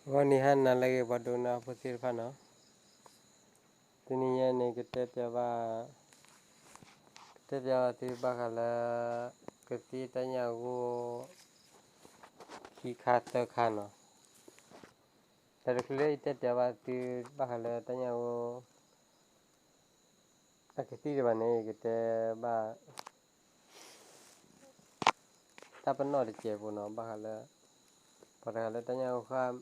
ဂီၤနံၤဟါနၤလၢအဂ့ၤ ပှၤဒိကနၣ်ဖိသ့ၣ်တဖၣ်နီၤ, တနံၤညါန့ၣ် ကတဲပျးဘၣ်, ကတဲပျးဘၣ်သုဘၣ်ဃးလၢ ကသံၣ်တၢ်ညၣ်ဂိၢ် ခံခါသၢခါနီၤ, တၢ်တချုးလၢယတဲပျးဘၣ်သုဘၣ်ဃးလၢတၢ်ညၣ်ဂိၢ် အကသံၣ်ဒံးဘၣ်န့ၣ် ယကတဲဘၣ် တၢ်ပနီၣ်တစဲးဖိနီၤ, ဘၣ်ဃးလၢ ပှၤတဂၤလၢ တၢ်ညၣ်ဂိၢ်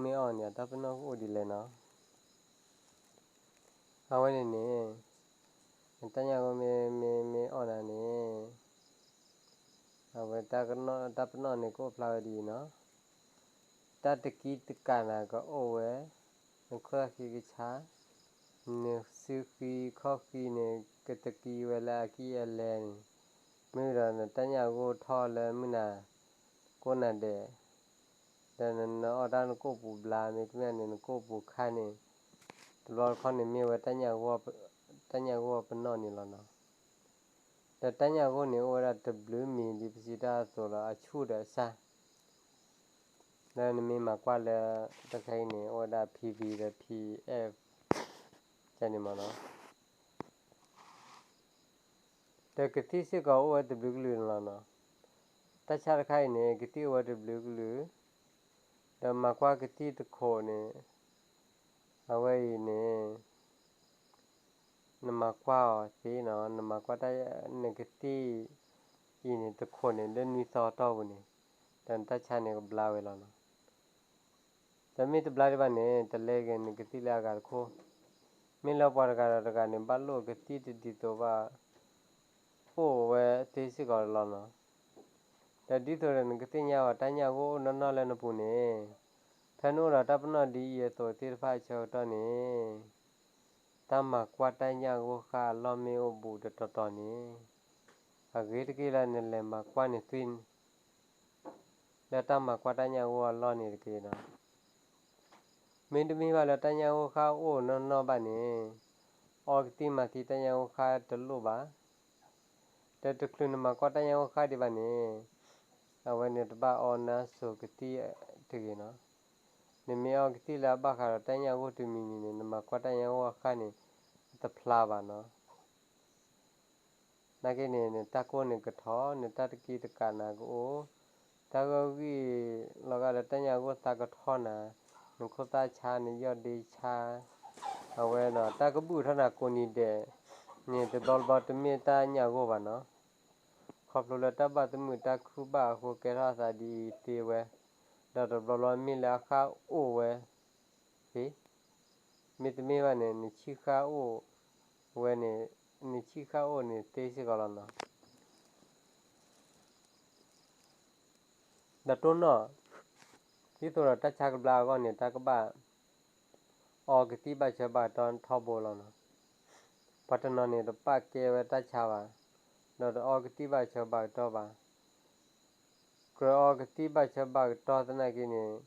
မ့ၢ်အီၣ်န့ၣ် အတၢ်ပနီၣ်ကအိၣ်ဒ်လဲၣ်နီၤ. အဝဲန့ၣ်န့ၣ် တၢ်ညၣ်ဂိၢ်မ့ၢ် မ့ၢ် မ့ၢ်အီၣ်နၤန့ၣ် အဝဲ တၢ်ပနီၣ်န့ၣ် ကအိၣ်ဖျါဝဲဒ်အံၤနီၤ, တၢ်တကံတကးနၤကအိၣ်ဝဲ, နခိၣ်သၣ်ဃံကဆါ, နစုဃံခီၣ်ဃံန့ၣ် ကတကံဝဲလၢအကံၢ်အလဲန့ၣ်, မ့ၢ်ဒီးနတၢ်ညၣ်ဂိၢ်ထီၣ်လၢမုၢ်နၤကိးနၤဒဲး, ဒီးနအီၣ်တၢ်နကိၣ်ပူၤဘျါ မ့တမ့ၢ်န့ၣ် နကိၣ်ပူၤခါန့ၣ်, တဘျီတခီၣ်န့ၣ်မ့ၢ်ဝဲ တၢ်ညၣ်ဂိၢ်ပနီၣ်န့ၣ်လီၤနီၤ. ဒီးတၢ်ညၣ်ဂိၢ်န့ၣ် အိၣ်ဝဲဒၣ်တဘျုးမံၤ ဒ်ပစံးတၢ်အသိးလီၤ, အဆူၣ်ဒီးအစၢ်, ဒီးနမ့ၢ်မၤကွၢ်လၢ တၢ်ခဲအံၤန့ၣ် အိၣ်ဝဲဒၣ် ဖံဘံ ဒီး ဖံအဲၣ် ကန့ၣ်မ့ၢ်နီၤ. ဒီးကသံၣ်စ့ၢ်ကီးအိၣ်ဝဲတဘျုးကလုာ်န့ၣ်လီၤနီၤ. တၢ်ဆါတခါအံၤန့ၣ် ကသံၣ်အိၣ်ဝဲတဘျုးကလုာ်, ဒီးမၤကွၢ်ကသံၣ်တခိးန့ၣ်, အဝဲအံၤန့ၣ် နမၤကွၢ်အီၤသ့နီၤ, နမၤကွၢ်တၢ် နကသံၣ်အံၤန့ၣ် တခိးန့ၣ် လၢနွံသီအတီၢ်ပူၤန့ၣ်, ဒီးနတၢ်ဆါန့ၣ်ကဘျါဝဲလီၤနီၤ. ဒီးမ့ၢ်တဘျါဒံးဘၣ်န့ၣ် တလဲက့ၤနကသံၣ်လၢအဂၤတခိၣ်, မ့ၢ်လၢပှၤတဂၤဒီးတဂၤန့ၣ် ဘၣ်လိၣ်ကသံၣ်တဒ်သိးဘၣ် အိၣ်ဝဲသ့စ့ၢ်ကီးလီၤနီၤ. ဒီးဒ်သိးဒီးနကသ့ၣ်ညါအီၤတၢ်ညၣ်ဂိၢ်အိၣ်နီၢ်နီၢ်လၢနပူၤန့ၣ်, ဖဲနအိၣ်ဒီးတၢ်ပနီၣ်ဒ်အံၤအသိးသ့ၣ်တဖၣ်အဆၢကတီၢ်န့ၣ်, တၢ်မၤကွၢ်တၢ်ညၣ်ဂိၢ်ဃၣ်အလီၢ်မ့ၢ်အိၣ်ဘူးတတီၤတီၤန့ၣ်, အဂ့ၤတက့ၢ်လၢနလဲၤမၤကွၢ်န့ၣ်သ့ လၢတၢ်မၤကွၢ်တၢ်ညၣ်ဂိၢ်အလီၢ်န့ၣ်တက့ၢ်နီၤ. မ့တမ့ၢ်ဘၣ်လၢတၢ်ညၣ်ဂိၢ်ဃၣ်အိၣ်နီၢ်နီၢ်ဘၣ်န့ၣ်, အီကသံၣ်မၤသံတၢ်ညၣ်ဂိၢ်ဃၣ်တလိၣ်ဘၣ်. ဒီးတချုးနမၤကွၢ်တၢ်ညၣ်ဂိၢ်ဃၣ်ဒံးဘၣ်န့ၣ်, အဝဲန့ၣ်တဘၣ်အီနါစိၤကသံၣ်တဂ့ၤနီၤ. နမ့ၢ်အီကသံၣ်လၢအဘၣ်ဃးဒီးတၢ်ညၣ်ဂိၢ်တမံၤမံၤန့ၣ် နမၤကွၢ်တၢ်ညၣ်ဂိၢ်အဃၣ်န့ၣ် တဖျါဘၣ်နီၤ. နာ်က့န့ၣ် နတၢ်ကိၢ်န့ၣ်ကထီၣ်, နတၢ်တကံတကးနၤကအိၣ်, တၢ်ဂီၢ်ဂံၢ်လီၤဂာ်လၢတၢ်ညၣ်ဂိၢ်သးကထီၣ်နၤ, နခိၣ်သၣ်ဆါ နယီၢ်ဒ့ဆါ, အဝဲဒီး တၢ်ကဘူၣ်ထီၣ်နၤကိးနံၤဒဲးန့ၣ် တဘျီဘျီတမ့ၢ်တၢ်ညၣ်ဂိၢ်ဘၣ်နီၤ. ခီဖျိလၢတၢ်ဘၣ်သမုာ်တၢ်ခုၣ်ဘၣ်အဃိ ကဲထီၣ်အသးဒ်အံၤသ့ဝဲ, ဒီးတဘျီဘျီမ့ၢ်လၢအဃၣ်အိၣ်ဝဲသ့, မ့တမ့ၢ်ဘၣ်န့ၣ် နဆံၣ်ဃၣ်အိၣ်ဝဲန့ၣ်, နဆံၣ်ဃၣ်အိၣ်န့ၣ်သ့စ့ၢ်ကီးလီၤနီၤ. ဒီးတိၢ်နီၣ်, ဒ်သိးဒီးတၢ်ဆါကဘျါအဂီၢ်န့ၣ် တၢ်ကဘၣ် အီကသံၣ်ဘၣ်ဆၢဘၣ်ကတီၢ်ထီဘိလီၤနီၤ. ပှၤတနီၤန့ၣ် တပာ်ကဲဝဲတၢ်ဆါဘၣ်, ဒီးတအီကသံၣ်ဘၣ်ဆၢဘၣ်ကတီၢ်ဘၣ်. ကြၢးအီကသံၣ်ဘၣ်ဆၢဘၣ်ကတီၢ်သနာ်က့န့ၣ်,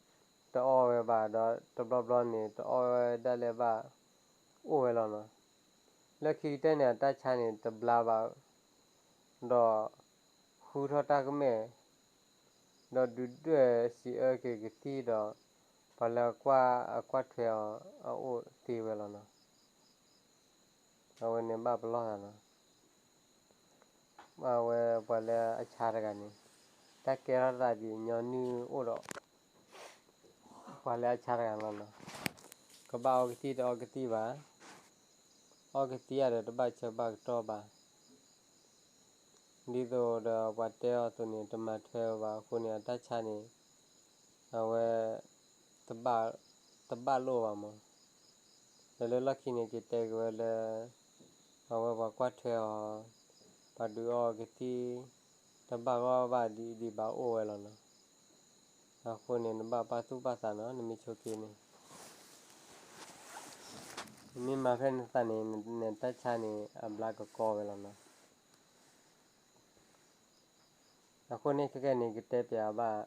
တအီဝဲဘၣ်ဒီး တဘျီဘျီန့ၣ် တအီဝဲဒၣ်လၢဘၣ်အိၣ်ဝဲလီၤနီၤ. လၢခံကတၢၢ်န့ၣ် အတၢ်ဆါန့ၣ်တဘျါဘၣ်, ဒီး ဃုထီၣ်တၢ်ကမဲာ်, ဒီးဒုးဒွဲၣ်စံးအၢက့ၤကသံၣ်ဒီး ပှၤလၢအကွၢ်ထွဲအီၤအအိၣ်သ့ဝဲလီၤနီၤ. အဝဲန့ၣ်ဘၣ်ပလီၢ်သးနီၤ. အဝဲပှၤလၢအဆါတဂၤန့ၣ်, တၢ်ကဲထီၣ်သးဒ်ညီနုၢ်အိၣ်ဒီး ပှၤလၢအဆါတဂၤလီၤနီၤ. ကဘၣ်အီကသံၣ်တအီကသံၣ်ဘၣ်, အီကသံၣ်အါဒီးတဘၣ်ဆၢဘၣ်ကတီၢ်ဘၣ်. ဒ်သိးဒီးပှၤတဲအီၤအသိးန့ၣ် တမၤထွဲဝဲဘၣ်အဃိန့ၣ် အတၢ်ဆါန့ၣ် အဝဲ တဘၣ်လိၣ်ဘၣ်မး. ဒီးလၢလီၢ်ခံန့ၣ် ကတဲက့ၤဝဲလၢ အဝဲပှၤကွၢ်ထွဲအီၤ, ပှၤဒုးအီကသံၣ် တဘၣ်ဂီၢ်ဘၣ်ဒံးဒံးဘၣ်အိၣ်ဝဲလီၤနီၤ. အဃိန့ၣ် နဘၣ်ပာ်သူၣ်ပာ်သးနီၤ နမ့ၢ်ဆိးက့န့ၣ်. နမ့ၢ်မၤဖဲန့ၣ်သးန့ၣ် နတၢ်ဆါန့ၣ် အဘျါကကီဝဲလီၤနီၤ. အဃိန့ၣ်ခဲကနံၣ်ကတဲပျးဘၣ်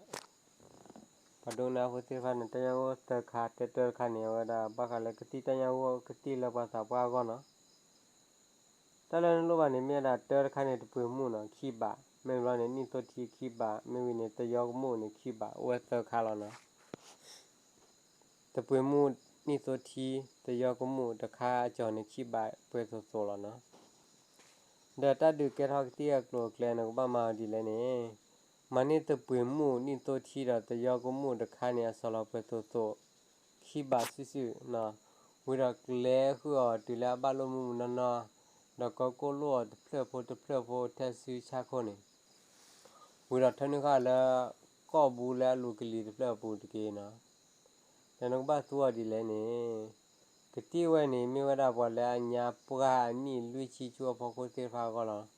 ပှၤဒိကနၣ်ဖိသ့ၣ်တဖၣ်န့ၣ် တၢ်ညၣ်ဂိၢ်သၢခါ တဲတၢ်တခါန့ၣ် အဝဲဒၣ်ဘၣ်ဃးလၢကသံၣ်တၢ်ညၣ်ဂိၢ် ကသံၣ်လၢပှၤသးပှၢ်အဂီၢ်နီၤ. တၢ်လၢနလိၣ်ဘၣ်န့ၣ် မ့ၢ်ဝဲဒၣ်တၢ်တခါန့ၣ် တပှ့ၤမုၣ်နီၤ ခံဘး, မ့ၢ်ဘျီန့ၣ် နံၣ်သိထံခံဘး, မ့ၢ်ဝံၤန့ၣ် တယီကမိၣ်န့ၣ်ခံဘး, အိၣ်ဝဲသၢခါလီၤနီၤ. တပှ့ၤမုၣ်နံၣ်သိထံ, တယီကမူၣ်တခါအကၠီၤန့ၣ်ခံဘးပှဲၤသိးသိးလီၤနီၤ. ဒီးတၢ်ဒုးကဲထီၣ်ကသံၣ်အကျိၤအကျဲနကဘၣ်မၤအီၤဒ်လဲၣ်န့ၣ်, မၤန့ၢ်တပှ့ၤမုၣ်နံၣ်သိထံဒီးတယီကမူၣ်တခါန့ၣ် အစီၤလီၤပှဲၤသိးသိးခံဘးစုာ်စုာ်နီၤ. ဝံၤဒီးကျဲဃုာ်အီၤတုၤလၢအဘၣ်လိာ်မုၢ်မုၢ်နီၢ်နီၢ်, ဒီးကၢကိၢ်လိာ်အီၤတဖျၢၣ်ဖိတဖျၢၣ်ဖိထဲဆူဆၣ်ခိၣ်န့ၣ်, ဝံၤဒီးထၢနုာ်ဃာ်လၢကီၢ်ဘူးလၢအလူၤကလံၤတဖျၢၣ်အပူၤတက့ၢ်နီၤ. ဒီးနကဘၣ်သူအီၤဒ်လဲၣ်န့ၣ်, ကသံၣ်ဝဲန့ၣ် မ့ၢ်ဝဲဒၣ်ပှၤလၢအညါပှၢ်အနံၣ်လွံၢ်ဆံဆူအဖီခိၣ်သ့ၣ်တဖၣ်အဂီၢ်လီၤ.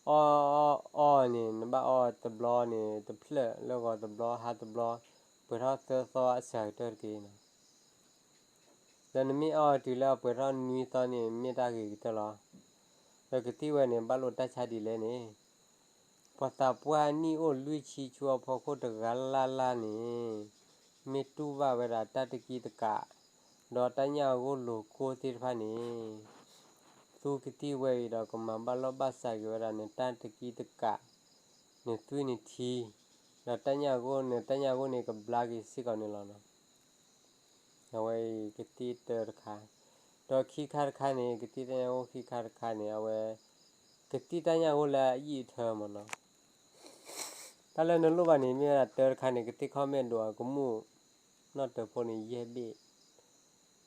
အီၣ်အီၣ်အီၣ်န့ၣ် နဘၣ်အီၣ်တဘျီန့ၣ် တဖျၢၣ်လၢဂီၤတဘျီ ဟါတဘျီ, ပှဲၤထီၣ်သၢသီအစှၤကတၢၢ်တက့ၢ်နီၤ. ဒီးနမ့ၢ်အီၣ်တုၤလၢအပှဲၤထီၣ်နွံသီန့ၣ် မ့ၢ်တၢ်ဂ့ၤကတၢၢ်လီၤ. ဒီးကသံၣ်ဝဲန့ၣ် ဘၣ်လိာ်တၢ်ဆါဒ်လဲၣ်န့ၣ်, ပှၤသးပှၢ်နံၣ်အိၣ်လွံၢ်ဆံဆူအဖီခိၣ်တဂၤလၢ်လၢ်န့ၣ်, မ့ၢ်တူၢ်ဘၣ်ဝဲဒၣ်တၢ်တကံတကး, ဒီးတၢ်ညၣ်အဂိၢ်လိာ်ကိၢ်သ့ၣ်တဖၣ်န့ၣ်, သူကသံၣ်ဝဲအံၤဒီးကမၤဘၣ်လီၢ်ဘၣ်စးက့ၤဝဲဒၣ်နတၢ်တကံတကး, နသွံၣ်နထံ, ဒီးတၢ်ညၣ်အဂိၢ်န့ၣ် တၢ်ညၣ်အဂိၢ်န့ၣ်ကဘျါက့ၤစ့ၢ်ကီးန့ၣ်လီၤနီၤ. အဝဲအံၤကသံၣ်တၢတခါ, ဒီးခံခါတခါန့ၣ် ကသံၣ်တၢ်ညၣ်အဂိၢ်ခံခါတခါန့ၣ် အဝဲ ကသံၣ်တၢ်ညၣ်အဂိၢ်လၢအယံာ်အထၢမးနီၤ. တၢ်လၢနလိၣ်ဘၣ်န့ၣ် မ့ၢ်ဝဲဒၣ်တၢတခါန့ၣ် ကသံၣ်ခီၣ်မဲာ်ဒိးအကမူၣ် နီၣ်တၢၤဖိန့ၣ်ယဲၢ်ဘ့ၣ်, ဒီးတၢ်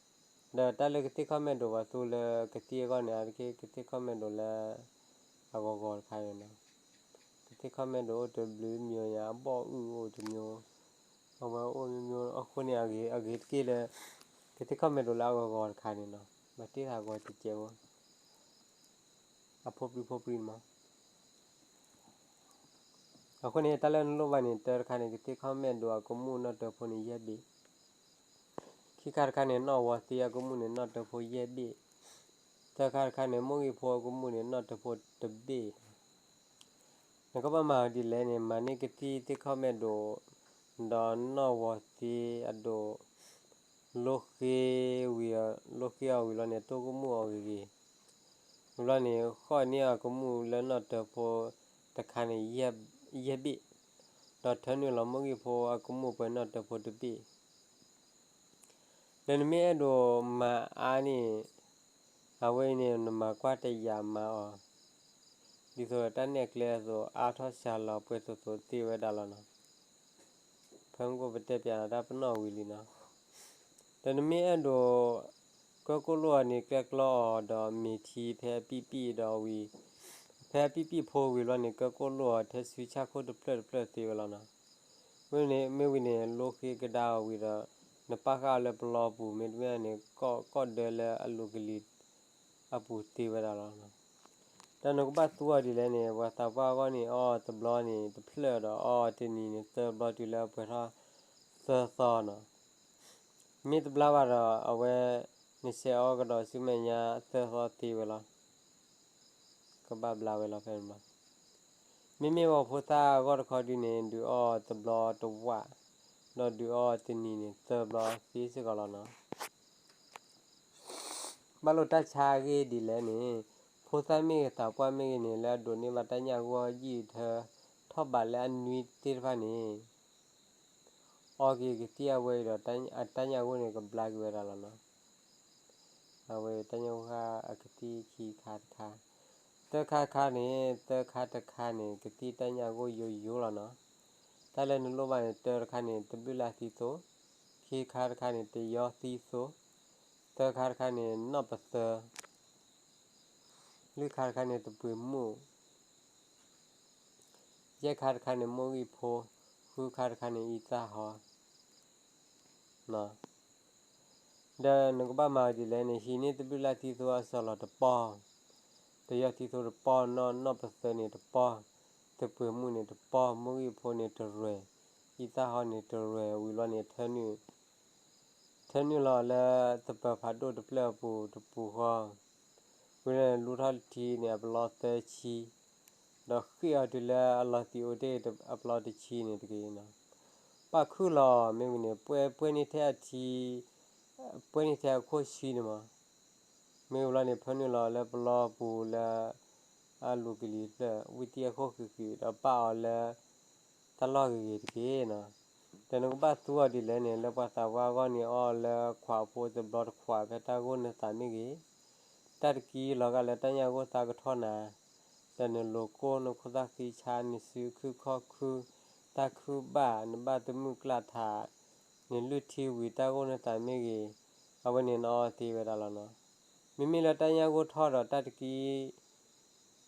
လၢကသံၣ်ခီၣ်မဲာ်ဒိးပှၤသူလၢကသံၣ်အဂီၢ်န့ၣ် အါတက့ၢ်ကသံၣ်ခီၣ်မဲာ်ဒိးလၢ အဂီၤဂီၤတခါန့ၣ်နီၤ. ကသံၣ်ခီၣ်မဲာ်ဒိးအိၣ်တဘျုးမံၤညါ အဘီၣ်အုၣ်အိၣ်တမျိုး, အဝဲအိၣ်မျိုးမျိုး အဃိန့ၣ် အဂ့ၤတက့ၢ်လၢ ကသံၣ်ခီၣ်မဲာ်ဒိးလၢအဂီၤဂီၤတခါန့ၣ်နီၤ ဘၣ်တ့ၢ်သးဂီၤတစဲးဖိ အဖိပြံဖိပြံန့ၣ်မး. အဃိန့ၣ် တၢ်လၢနလိၣ်ဘၣ်န့ၣ် တၢတခါန့ၣ် ကသံၣ်ခီၣ်မဲာ်ဒိးအကမူၣ်နီၣ်တၢၤဖိန့ၣ်ယဲၢ်ဘ့ၣ်, ခံခါတခါန့ၣ် နီၣ်ဝီၤသ့အကမူၣ်န့ၣ် နီၣ်တၢၤဖိယဲၢ်ဘ့ၣ်, သၢခါတခါန့ၣ် မိၢ်ဂံၢ်ဖိအကမူၣ်န့ၣ် နီၣ်တၢၤဖိတဘ့ၣ်. နကဘၣ်မၤအီၤဒ်လဲၣ်န့ၣ် မၤန့ၢ်ကသံၣ်သ့ၣ်ခီၣ်မဲာ်ဒိး, ဒီးနီၣ်ဝီၤသ့အဒိး, လိဃ့ဝံၤ, လိဃ့အီၤဝံၤလီၤန့ၣ် တိၢ်ကမူၣ်အီၤဂ့ၤဂ့ၤ, ဝံၤလီၤန့ၣ် ဃီၣ်န့ၢ်အကမူၣ်လၢနီၣ်တၢၤဖိတခါန့ၣ် ယဲၢ်ဘ့ၣ်, ဒီးထၢနုာ်လီၤမိၢ်ဂံၢ်ဖိအကမူၣ်ပှဲၤနီၣ်တၢၤဖိတဘ့ၣ်. ဒီးနမ့ၢ်အဲၣ်ဒိးမၤအါန့ၣ်, အဝဲအံၤန့ၣ် နမၤကွၢ်တယာ်မၤအီၤ, ဒ်သိးတၢ်နဲၣ်ကျဲအသိး အါထီၣ်စှၤလီၤပှဲၤသိးသိးသ့ဝဲဒၣ်လီၤနီၤ. ဖဲမုၢ်ကိၣ်ပတဲပၠးလီၤတၢ်ပနီၣ်ဝံၤလံနီၤ. ဒီးနမ့ၢ်အဲၣ်ဒိး ကၢကိၣ်လိၣ်အီၤန့ၣ် ကျဲကျီအီၤဒီးမ့ၤထံဖဲအပံၣ်ပံၣ်ဒီးဝံၤ, ဖဲအပံၣ်ပံၣ်ဖိဝံၤလီၤန့ၣ် ကၢကိၣ်လိၣ်အီၤထဲဆူဆၣ်ခိၣ်တဖျၢၣ်တဖျၢၣ်သ့ဝဲလီၤနီၤ. မ့ၢ်ဝံၤန့ၣ် မ့ၢ်ဝံၤန့ၣ် လိဃ့ကဒါအီၤဝံၤဒီး နပာ်ဃာ်အီၤလၢပလီပူၤ မ့တမ့ၢ်န့ၣ် ကီၢ်ဒၢလၢအလူၤကလံၤအပူၤသ့ဝဲဒၣ်လီၤ. ဒီးနကဘၣ်သူအီၤဒ်လဲၣ်န့ၣ် ပှၤသးပှၢ်အဂီၢ်န့ၣ် အီၣ်တဘျီန့ၣ်တဖျၢၣ်ဒီးအီၣ်တနံၤန့ၣ်သၢဘျီတုၤလၢအပှဲၤထီၣ်သၢသီနီၤ. မ့ၢ်တဘျါဘၣ်ဒီး အဝဲ နဆဲးအီၣ်ကဒီးဆူမဲာ်ညါသၢသီသ့ဝဲလီၤ. ကဘၣ်ဘျါဝဲလီၤဖဲန့ၣ်ဘျီ. မ့မ့ၢ်ပှၤဖိသၣ်အဂီၢ်တခီဒုန့ၣ် ဒုးအီၣ်တဘျီတဝၣ်, ဒီးဒုးအီၣ်တနံၤန့ၣ်သၢဘျီသ့စ့ၢ်ကီးလီၤနီၤ. ဘၣ်လိာ်တၢ်ဆါအဂ့ၢ်ဒ်လဲၣ်န့ၣ်, ဖိသၣ်မ့ၢ်ဂ့ၤသးပှၢ်မ့ၢ်ဂ့ၤန့ၣ် လၢအဒိးန့ၢ်ဘၣ်တၢ်ညၣ်ဂိၢ်ယံာ်ထၢ ထီၣ်ဘးလၢအနွံသ့ၣ်တဖၣ်န့ၣ် အီက့ၤကသံၣ်အဝဲအံၤဒီး အတၢ်ညၣ်ဂိၢ်န့ၣ်ကဘျါက့ၤဝဲဒၣ်လီၤနီၤ. အဝဲတၢ်ညၣ်ဂိၢ်ဃၣ်အကသံၣ်ခံခါတခါ, သၢခါတခါန့ၣ် သၢခါတခါန့ၣ် ကသံၣ်တၢ်ညၣ်ဂိၢ်ယိယိလီၤနီၤ. တၢ်လၢနလိၣ်ဘၣ်န့ၣ် တၢတခါန့ၣ် တဘျုးလၢ်သံသိ, ခံခါတခါန့ၣ် တယီသံသိ, သၢခါတခါန့ၣ် နီၢ်ပသၢ, လွံၢ်ခါတခါန့ၣ် တပှ့ၤမုၣ်, ယဲၢ်ခါတခါန့ၣ် မိၢ်ဂံၢ်ဖိ, ဃုခါတခါန့ၣ် အံသၣ်ဟီ ဒီးနကဘၣ်မၤအီၤဒ်လဲၣ်န့ၣ် ဟံးန့ၢ်တဘျုးလၢ်သံသိအစီၤလီၤတပီၢ်, တယီသံသိတပီၢ်, နီၢ်ပသၢန့ၣ်တပီၢ်, တပှ့ၤမုၣ်န့ၣ်တပီၢ်, မိၢ်ဂံၢ်ဖိန့ၣ်တရဲၣ်, အံသၣ်ဟီန့ၣ်တရဲၣ်ဝံၤလီၤန့ၣ် ထၢနုာ်လီၤလၢသပၢၤဖးဒိၣ်တဖျၢၣ်အပူၤတပူၤဃီ, ဝံၤလီၤန့ၣ် လူထီၣ်တထံန့ၣ် အပလီသၢဆံ, ဒီးဃ့ၢ်အီၤတုၤလၢအလီၤသံးအိၣ်တ့ၢ်အပလီတဆံန့ၣ်တက့ၢ်နီၤ. ပာ်ခုၣ်လီၤ မ့ၢ်ဝံၤန့ၣ် ပှဲၤန့ၢ်ထဲအထံ, ပှဲၤန့ၢ်ထဲအခိၣ်ဆံန့ၣ်မး, မ့ၢ်ဝံၤလီၤန့ၣ် ဖၢနုာ်လီၤလၢပလီပူၤလၢ အလူၤကလံၤတဖျၢၣ် ဝံသံအခိၣ်ဃံးဃံး ဒီးပာ်အီၤလၢ တၢ်လီၢ်ဂ့ၤဂ့ၤတက့ၢ်နီၤ. ဒီးနကဘၣ်သူအီၤဒ်လဲၣ်န့ၣ် လၢပှၤသးပှၢ်အဂီၢ်န့ၣ် အီၣ်လၢခွးဖိတဘျီတခွး ဖဲတၢ်ဂိၢ်နသးမ့ၢ်ဂ့ၤ, တၢ်တကံလီၤဂာ်လၢတၢ်ညၣ်ဂိၢ်သးကထီၣ်နၤ, ဒီးနလိၤကိၢ် နခိၣ်သၣ်ဃံဆါ နစုခုၣ်ခီၣ်ခုၣ် တၢ်ခုၣ်ဘၣ် နဘၣ်သမုၣ်ကျးထး နလုၢ်ထံဝံၤ တၢ်ဂိၢ်နသးမ့ၢ်ဂ့ၤ, အဝဲန့ၣ်နအီသ့ဝဲဒၣ်လီၤနီၤ. မ့မ့ၢ်လၢတၢ်ညၣ်ဂိၢ်ထီၣ်ဒီးတၢ်တကံ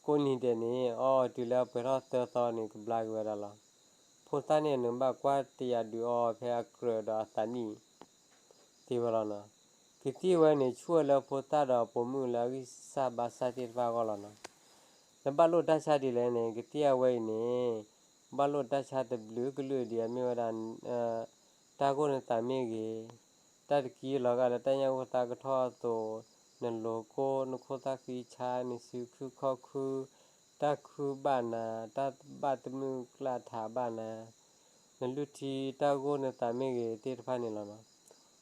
ကိးနံၤဒဲးန့ၣ် အီအီၤတုၤလၢအပှဲၤထီၣ်သၢသီန့ၣ် ကဘျါက့ၤဝဲဒၣ်လီၤ. ဖိသၣ်န့ၣ်နဘၣ်ကွၢ်တယာ်ဒုးအီအီၤဖဲအကြၢးဒီးအသးနံၣ်သ့ဝဲလီၤနီၤ. ကသံၣ်ဝဲန့ၣ် ဆူၣ်ဝဲလၢဖိသၣ်ဒီးပိာ်မုၣ်လၢအဂံၢ်စၢ်ဘါစၢ်သ့ၣ်တဖၣ်အဂီၢ်လီၤနီၤ. နဘၣ်လိၣ်တၢ်ဆါဒ်လဲၣ်န့ၣ် ကသံၣ်အဝဲအံၤန့ၣ် ဘၣ်လိၣ်တၢ်ဆါတဘျုးကလုာ်ဒ်အမ့ၢ်ဝဲဒၣ် တၢ်ဂိၢ်နသးမ့ၢ်ဂ့ၤ, တၢ်တကံလီၤဂာ်လၢတၢ်ညၣ်ဂိၢ်သးကထီၣ်အသိး, နလိၤကိၢ် နခိၣ်သၣ်ဃံဆါ နစုခုၣ်ခီၣ်ခုၣ်, တၢ်ခုၣ်ဘၣ်နၤ, တၢ်ဘၣ်သမုၣ်ကျးထးဘၣ်နၤ, နလုၢ်ထံတၢ်ဂိၢ်နသးမ့ၢ်ဂ့ၤသ့ၣ်တဖၣ်န့ၣ်လီၤနီၤ.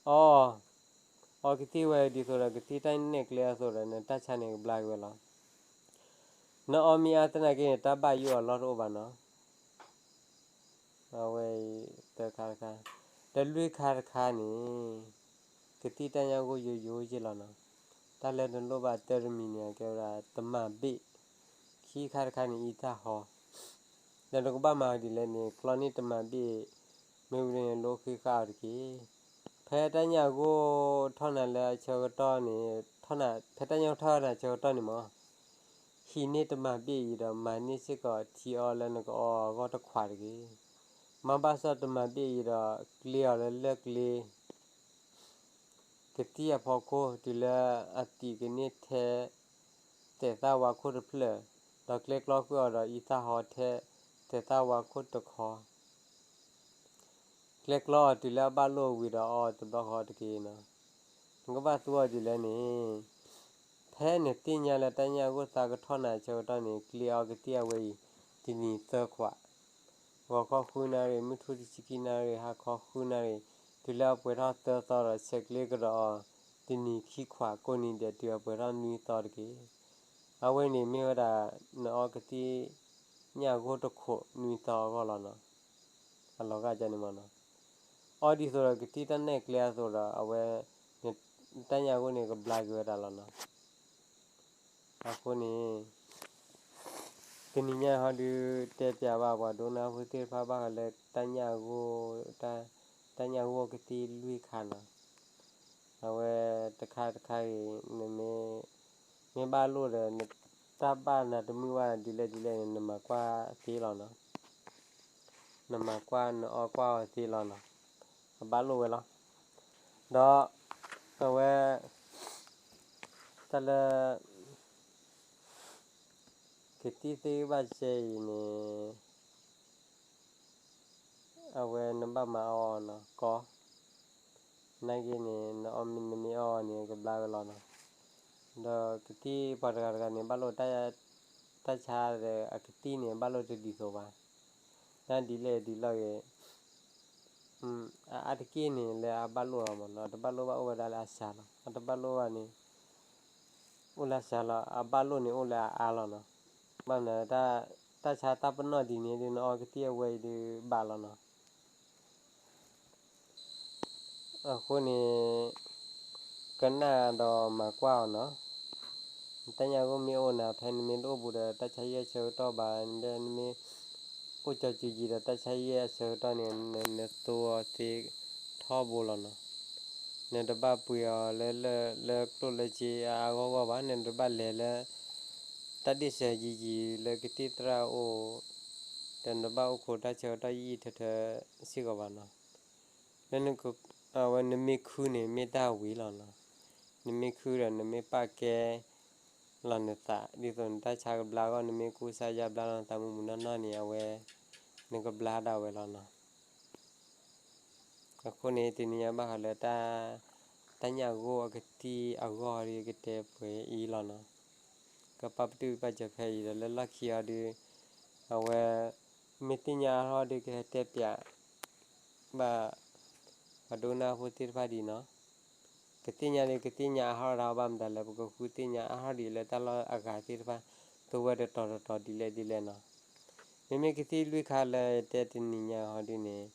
အီ အီကသံၣ်ဝဲဒ်သိးဒီးကသံၣ်တၢ်နဲၣ်ကျဲအသိးဒီး နတၢ်ဆါန့ၣ်ကဘျါက့ၤဝဲလီၤ. နအီမ့ၢ်အါသနာ်က့န့ၣ် တၢ်ဘၣ်ယိၣ်အလီၢ်တအိၣ်ဘၣ်နီၤ. အဝဲအံၤ သၢခါတခါ, ဒီးလွံၢ်ခါတခါန့ၣ် ကသံၣ်တၢ်ညၣ်ဂိၢ်ယိယိယ့ၢ်လီၤနီၤ. တၢ်လၢနလိၣ်ဘၣ်တၢ်တမံၤန့ၣ် ကဲဝဲဒၣ်တမၤဘ့ၣ်, ခံခါတခါန့ၣ် အံသၣ်ဟီ, ဒီးနကဘၣ်မၤအီၤဒ်လဲၣ်န့ၣ် ကျီန့ၢ်တမၤဘ့ၣ်, မ့ၢ်ဝံၤန့ၣ် လိဃ့ဃာ်အီၤတက့ၢ်. ဖဲတၢ်ညၣ်ဂိၢ်ထီၣ်နၤလၢအဆၢကတီၢ်န့ၣ်, ဖဲတၢ်ညၣ်ဂိၢ်ထီၣ်နၤဆၢကတီၢ်န့ၣ်မး ဟံးန့ၢ်တမၤဘ့ၣ်အံၤဒီး မၤန့ၢ်စ့ၢ်ကီးထံအီလၢနကအီအဂီၢ်တခွးတက့ၢ်. မၤဘၣ်စီၣ်တမၤဘ့ၣ်အံၤဒီး ကျ့အီၤလၢလၢၢ်ကျ့ ကသံၣ်အဖီခိၣ် တုၤလၢအသံးကန့ၢ်ထဲ သဲးသၣ်ဝါခိၣ်တဖျၢၣ်, ဒီးကျဲကျီကွံာ်အီၤဒီးအံသၣ်ဟီထဲ သဲးသၣ်ဝါခိၣ်တခီ ကျဲကျီအီၤတုၤလၢအဘၣ်လိၣ်ဝံၤဒီးအီအီၤတဘျီဃီတက့ၢ်နီၤ. နကဘၣ်သူအီၤဒ်လဲၣ်န့ၣ်, ဖဲနသ့ၣ်ညါလၢတၢ်ညၣ်ဂိၢ်သးကထီၣ်နၤအဆၢကတီၢ်န့ၣ် ကျ့အီကသံၣ်အဝဲအံၤ တနံၤသၢခွး, ဂီၤခီဃုနၣ်ရံၣ် မုၢ်ထူၣ်တဆံခံနၣ်ရံၣ် ဟါခီဃုနၣ်ရံၣ်, တုၤလၢအပှဲၤထီၣ်သၢသီဒီး ဆဲးကျ့ကဒီးအီၤ တနံၤခံခွး ကိးနံၤဒဲးတုၤအပှဲၤထီၣ်နွံသီတက့ၢ်. အဝဲန့ၣ်မ့ၢ်ဝဲဒၣ် နအီကသံၣ်ညၣ်ဂိၢ်တခိးနွံသီအဂီၢ်လီၤနီၤ. အလီၤဂာ်ဒ်န့ၣ်မးနီၤ. အီဒ်သိးဒီးကသံၣ်တၢ်နဲၣ်ကျဲအသိးဒီး အဝဲ တၢ်ညၣ်ဂိၢ်န့ၣ်ကဘျါက့ၤဝဲဒၣ်လီၤနီၤ. အဃိန့ၣ် တနံၤညါဟီဒုး တဲပျးဘၣ်ပှၤဒိကနၣ်ဖိသ့ၣ်တဖၣ်ဘၣ်ဃးလၢတၢ်ညၣ်ဂိၢ်, တၢ်ညၣ်ဂိၢ်ကသံၣ်လွံၢ်ခါနီၤ. အဝဲတခါတခါအံၤ နမ့ၢ်, မ့ၢ်ဘၣ်လိၣ်ဒီး တၢ်ဘၣ်နၤတမုာ်ဘၣ်ဒ်လဲၣ်ဒ်လဲၣ်န့ၣ် နမၤကွၢ်သ့လီၤနီၤ. နမၤကွၢ် နအီကွၢ်အီၤသ့လီၤနီၤ. အဘၣ်လိၣ်ဝဲလီၤ. ဒီး အဝဲ တၢ်လၢ ကသံၣ်သ့ၣ်ဘၣ်စဲအံၤန့ၣ် အဝဲနဘၣ်မၤအီအီၤနီၤ ကီ, နာ်က့န့ၣ် နအီ နမ့ၢ်အီအီၤန့ၣ် ကဘျါဝဲလီၤနီၤ. ဒီးကသံၣ်ပှၤတဂၤတဂၤန့ၣ် ဘၣ်လိၣ် တၢ်ဆါဒီးအကသံၣ်န့ၣ် ဘၣ်လိၣ်တဒ်သိးဘၣ်. တၢ်ဒ်လဲၣ်ဒ်လဲၣ်ဂ့ၤ အအါတက့ၢ်န့ၣ် လၢအဘၣ်လိၣ်လီၤမးနီၤ, အတဘၣ်လိၣ်ဘၣ်အိၣ်ဝဲဒၣ်လၢအစှၤလီၤ. အတဘၣ်လိၣ်ဘၣ်န့ၣ် အိၣ်လၢအစှၤလီၤ, အဘၣ်လိၣ်န့ၣ်အိၣ်လၢအအါလီၤနီၤ. ဘၣ်မနုၤ တၢ်ဆါတၢ်ပနီၣ်ဒ်န့ၣ်ဒုး နအီကသံၣ်အဝဲအံၤဒုးဘၣ်လီၤနီၤ. အဃိန့ၣ် ကနၣ်ဒီးမၤကွၢ်အီၤနီၤ. တၢ်ညၣ်ဂိၢ်မ့ၢ်အိၣ်နၤ ဖဲနမ့ၢ်တအိၣ်ဘူးဒီးတၢ်ဆါဟံၣ်အဆၢကတီၢ်ဘၣ်, နမ့ၢ်အိၣ်ကၠီၤကံၤကံၤဒီးတၢ်ဆါဟံၣ်အဆၢကတီၢ်န့ၣ် နသိအီၤသ့ထီဘိလီၤနီၤ. နတဘၣ်ပှ့ၤအီၤလၢ လၢကျိၣ်လၢစ့အါအါဂီၢ်ဂီၢ်ဘၣ်, နတဘၣ်လဲၤလၢ တၢ်ဒ့ၣ်စၢၤယံၤယံၤလၢကသံၣ်သရၣ်အအိၣ်, ဒီးနဘၣ်အိၣ်ခိးတၢ်ဆၢကတီၢ်ယံာ်ထၢထၢစ့ၢ်ကီးဘၣ်နီၤ. လၢနက, အဝဲနမ့ၢ်ခုန့ၣ် မ့ၢ်တၢ်ဝံၤလီၤနီၤ. နမ့ၢ်ခုဒီးနမ့ၢ်ပာ်ကဲလီၤနသး ဒ်သိးနတၢ်ဆါကဘျါအဂီၢ် နမ့ၢ်ကူစါယါဘျါလီၤနသးမုာ်မုာ်နီၢ်နီၢ်န့ၣ် အဝဲ နကဘျါဒၣ်ဝဲလီၤနီၤ. အဃိန့ၣ် တနံၤညါဘၣ်ဃးလၢ တၢ်ညၣ်ဂိၢ်အကသံၣ်အဂီၢ်ဒ်ကတဲပှဲၤအံၤလီၤနီၤ. ကပာ်ပတုာ်ပာ်စၢၤဖဲအံၤဒီးလၢလီၢ်ခံအီၤဒုး အဝဲ မ့ၢ်သ့ၣ်ညါအါထီၣ်ဒုးကဟဲတဲပျး ဘၣ် ပှၤဒိကနၣ်ဖိသ့ၣ်တဖၣ်ဒ်နီၤ. ကသ့ၣ်ညါဒုး ကသ့ၣ်ညါအါထီၣ်ဒၣ်ဘၣ်မတၤလဲၣ် ပကဃုသ့ၣ်ညါအါထီၣ်ဒံးလၢတၢ်လီၢ်အဂၤသ့ၣ်တဖၣ် သိဝဲတတီၤတတီၤဒ်လဲၣ်ဒ်လဲၣ်နီၤ. မ့မ့ၢ်ကသံၣ်လွံၢ်ခါလၢတဲတနံၤညါဟီဒုးန့ၣ်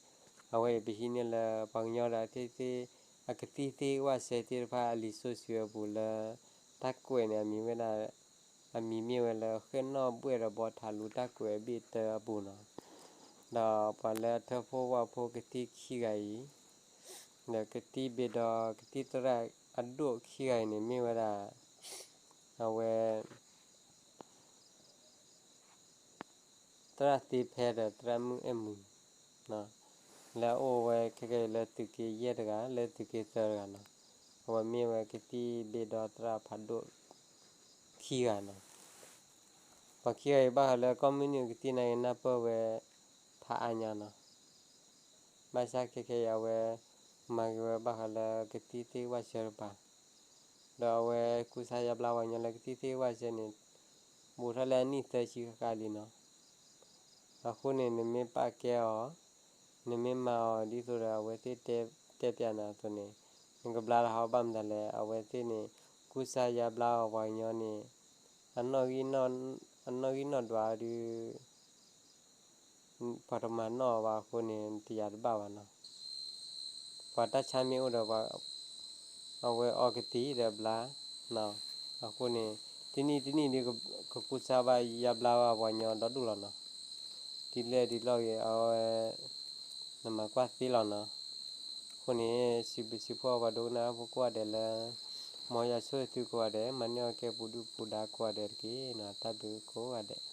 အဝဲအံၤပဟံးန့ၢ်လၢပှၤကညီဒီးသ့ၣ်သ့ၣ် အကသံၣ်သ့ၣ်ဝၣ်စဲသ့ၣ်တဖၣ်အလံာ်စီဆှံအပူၤလၢ တၢ်ကွဲးန့ၣ် အမံၤဝဲဒၣ် အမံၤမ့ၢ်ဝဲလၢ ဃ့ၢ်နီၣ်ဘှဲၣ်ဒီးဘီထးလူတၢ်ကွဲးအဘ့ၣ်တၢအပူၤနီၤ. ဒီးပှၤလၢအထၢဖှိၣ်ဝၣ်ဖှိၣ်ကသံၣ်ခံဂၤအံၤ ဒီးကသံၣ်ဘ့ၣ်ဒီးကသံၣ်သရၣ်အဒိၣ်ခံဂၤအံၤန့ၣ် မ့ၢ်ဝဲဒၣ် အဝဲ သရၣ်သ့ဖဲဒီးသရၣ်မုၣ်အဲၣ်မုၢ် လၢအအိၣ်ဝဲခဲကနံၣ်အံၤလၢသုးက့ယဲၢ်တဂၤ လၢသုးက့သၢတဂၤနီၤ. အဝဲမ့ၢ်ဝဲကသံၣ်ဘ့ၣ်ဒီးသရၣ်ဖးဒိၣ်ခံဂၤနီၤ. ပှၤခံဂၤအံၤဘၣ်ဃးလၢကီၢ်မုၢ်နုာ်ကသံၣ်နာ်က့ၤနၢ်ပၢၢ်ဝဲ ဖးအါညါနီၤ. ဘၣ်ဆၣ်ခဲခဲအံၤအဝဲ မၤက့ၤဝဲဘၣ်ဃးလၢကသံၣ်သ့ၣ်ဝၣ်စၢတပၤ ဒီးအဝဲကူစါယါဘျါပှၤကညီလၢကသံၣ်သ့ၣ်ဝၣ်စၢန့ၣ် ဘူးထီၣ်လၢအနံၣ်သၢဆံဃၣ်ဃၣ်လံနီၤ. အဃိန့ၣ် နမ့ၢ်ပာ်ကဲအီၤ, နမ့ၢ်မၤအီၤဒ်သိးဒီးအဝဲသ့ၣ်တဲပၠးနၤအသိးန့ၣ် နကဘျါလီၤဟီဘၣ်မတၤလဲၣ်. အဝဲသ့ၣ်န့ၣ် ကူစါယါဘျါအီၤပှၤကညီန့ၣ် အနီၣ်ဂံၢ်နီၣ်ဒွးဒုး ပှၤတမၤနီၣ်အီၤဘၣ်အဃိန့ၣ် တယၤတဘၣ်ဘၣ်နီၤ. ပှၤတၢ်ဆါမ့ၢ်အိၣ်ဒီး အဝဲအီကသံၣ်ဒီးဘျါ, အဃိန့ၣ် တနံၣ်တနံၣ်ဒုး ကကူစါဘၣ်ယါဘျါဘၣ်ပှၤကညီဒီဒူၣ်လီၤနီၤ. ဒ်လဲၣ်ဒ်လဲၣ်ဂ့ၤ အဝဲ နမၤကွၢ်သ့လီၤနီၤ. အဃိန့ၣ် စံးဘျုးစံးဖှိၣ်ပှၤဒိကနၣ်ဖိကိးဂၤဒဲးလၢ မ်ယွၤဆိၣ်ဂ့ၤသုကိးဂၤဒဲး မၤန့ၢ်အီၣ်ကဲပူၤဒုၣ်ပူၤဒါကိးဂၤဒဲးတက့ၢ်နီၤ. တၢ်ဘျုးကိးဂၤဒဲး.